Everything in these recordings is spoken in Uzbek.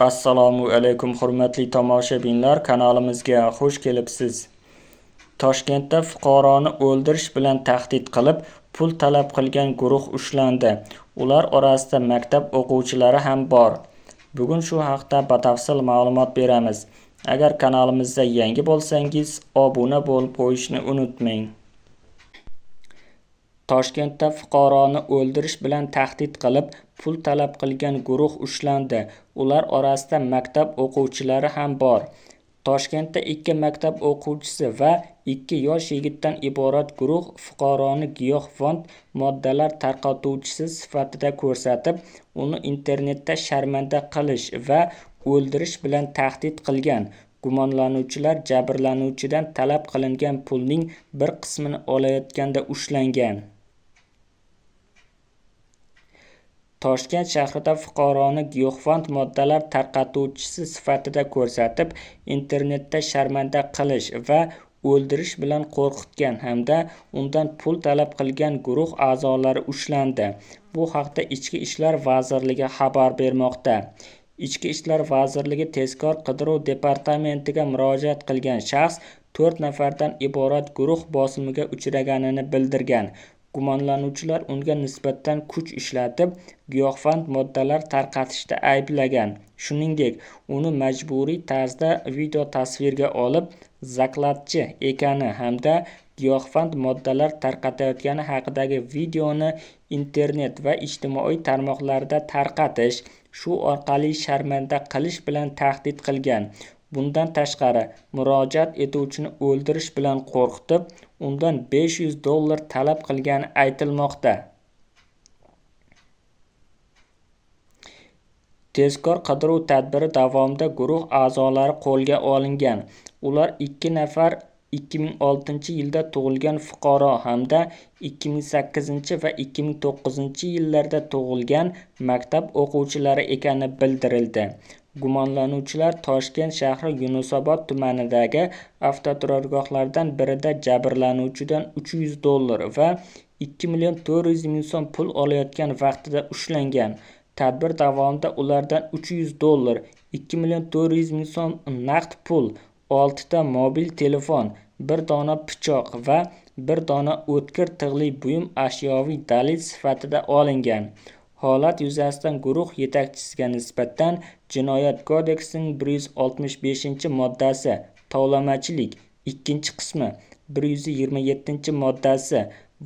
Assalomu alaykum hurmatli tomoshabinlar, kanalimizga xush kelibsiz. Toshkentda fuqaroni o'ldirish bilan tahdid qilib, pul talab qilgan guruh ushlandi. Ular orasida maktab o'quvchilari ham bor. Bugun shu haqda batafsil ma'lumot beramiz. Agar kanalimizda yangi bo'lsangiz, obuna bo'lib qo'yishni unutmang. Toshkentda fuqaroni o'ldirish bilan tahdid qilib, pul talab qilgan guruh ushlandi. Ular orasida maktab o'quvchilari ham bor. Toshkentda 2 maktab o'quvchisi va 2 yosh yigitdan iborat guruh fuqaroni giyohvand moddalar tarqatuvchisi sifatida ko'rsatib, uni internetda sharmanda qilish va o'ldirish bilan tahdid qilgan. Gumonlanuvchilar jabrlanuvchidan talab qilingan pulning bir qismini olayotganda ushlangan. Toshkent shahrida fuqaroni giyohvand moddalar tarqatuvchisi sifatida ko'rsatib, internetda sharmanda qilish va o'ldirish bilan qo'rqitgan hamda undan pul talab qilgan guruh a'zolari ushlandi. Bu haqda Ichki ishlar vazirligi xabar bermoqda. Ichki ishlar vazirligi tezkor qidiruv departamentiga murojaat qilgan shaxs 4 nafardan iborat guruh bosimiga uchraganini bildirgan. Gumonlanuvchilar unga nisbatan kuch ishlatib, giyohvand moddalar tarqatishda ayblagan. Shuningdek, uni majburiy tarzda video tasvirga olib, zaklatchi ekani hamda giyohvand moddalar tarqatayotgani haqidagi videoni internet va ijtimoiy tarmoqlarda tarqatish, shu orqali sharmanda qilish bilan tahdid qilgan. Bundan tashqari, murojaat etuvchini o'ldirish bilan qo'rqitib, undan $500 talab qilgani aytilmoqda. Tezkor qidiruv tadbiri davomida guruh a'zolari qo'lga olingan. Ular 2 nafar 2006-yilda tug'ilgan fuqaro hamda 2008 va 2009-yillarda tug'ilgan maktab o'quvchilari ekani bildirildi. Gumonlanuvchilar Toshkent shahri Yunusobod tumanidagi avtoturargohlardan birida jabrlanuvchidan $300 va 2 400 000 so'm pul olayotgan vaqtida ushlangan. Tadbir davomida ulardan $300, 2 400 000 so'm naqd pul, 6 ta mobil telefon, 1 dona pichoq va 1 dona o'tkir tig'li buyum ashyoviy dalil sifatida olingan. Holat yuzasidan guruh yetakchisiga nisbatan Jinoyat kodeksining 165-moddasi tovlamachilik, 2-qismi, 127-moddasi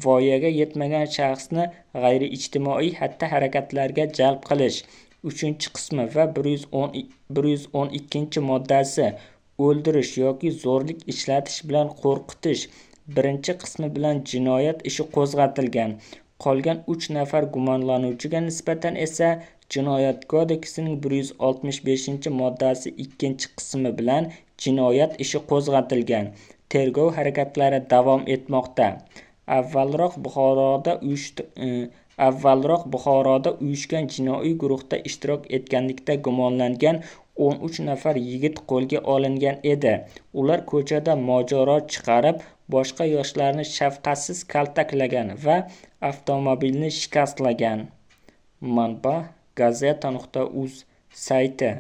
voyaga yetmagan shaxsni g'ayriijtimoiy xatti-harakatlarga jalb qilish, 3-qismi va 112-moddasi o'ldirish yoki zo'rlik ishlatish bilan qo'rqitish, 1-qismi bilan jinoyat ishi qo'zg'atilgan. Qolgan 3 nafar gumonlanuvchiga nisbatan esa Jinoyat kodeksining 165-moddasi 2-qismi bilan jinoyat ishi qo'zg'atilgan. Tergov harakatlari davom etmoqda. Avvalroq Buxoroda uyushgan jinoiy guruhda ishtirok etganlikda gumonlangan 13 nafar yigit qo'lga olingan edi. Ular ko'chada mojaro chiqarib, boshqa yoshlarni shafqatsiz kaltaklagan va avtomobilni shikastlagan. Manba: gazeta.uz sayti.